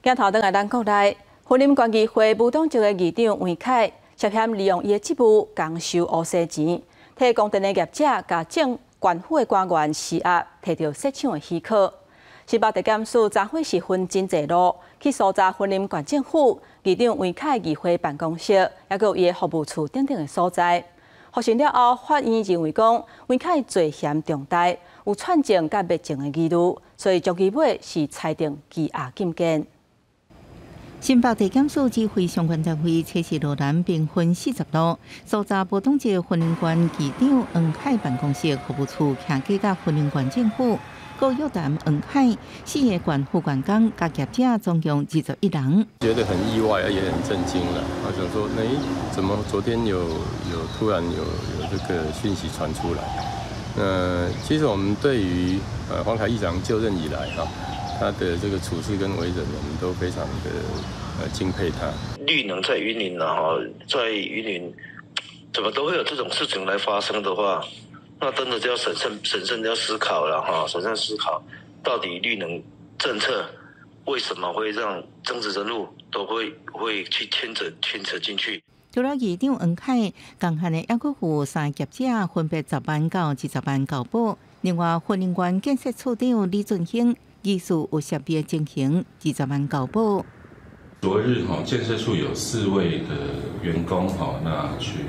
鏡頭轉來咱國內，雲林縣議會無黨籍的議長黃凱涉嫌利用伊的職務共收烏紗錢，替供電的業者共政縣府的官員施壓，提著設廠的許可。新北地檢署昨昏時分真濟路去搜查雲林縣政府議長黃凱議會辦公室，抑閣有伊的服務處等等的所在。複審了後，法院認為講黃凱罪嫌重大，有串證佮滅證的疑慮，所以終其尾是裁定羈押禁見。新北地檢署指揮相關單位，測試羅蘭平分40路，搜查無黨籍雲林縣議長黃凱辦公室服務處，徛家佮雲林縣政府，閣約談黃凱四个縣副縣長佮業者總共21人。覺得很意外，也很震驚了。我想說，哎，怎麼昨天有突然有這個訊息傳出來？那其實我們對於黃凱議長就任以來哈，他的這個處事跟為人，我們都非常的敬佩他。綠能在雲林呢，哈，在雲林，怎麼都會有這種事情來發生的話，那真的就要審慎、審慎要思考了哈，審慎思考到底綠能政策為什麼會讓政治人物都會去牽扯進去。除了議長黃凱，仝款的抑閣有三個業者，分別10萬到20萬交保。另外，雲林縣建設處長李俊興疑似有涉獵情形，20萬交保。昨日哈，建設處有四位的員工哈，那去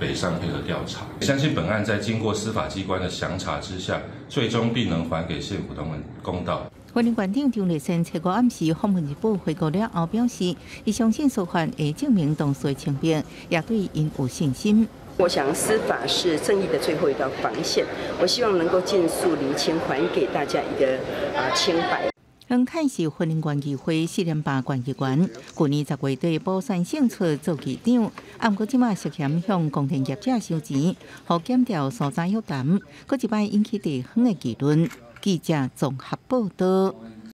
北上配合調查。相信本案在經過司法機關的詳查之下，最終必能還給縣府同仁公道。雲林縣長張麗善七號暗時訪問日本回國了後表示，伊相信司法會證明當事清白，也對𪜶有信心。我想司法是正義的最後一道防線，我希望能夠盡速釐清，還給大家一個清白。黃凱是雲林縣議會4連罷縣議員，去年10月底補選勝出做議長，毋過這馬涉嫌向供電業者收錢，予檢調搜查約談，閣一擺引起地方的議論。記者綜合報道。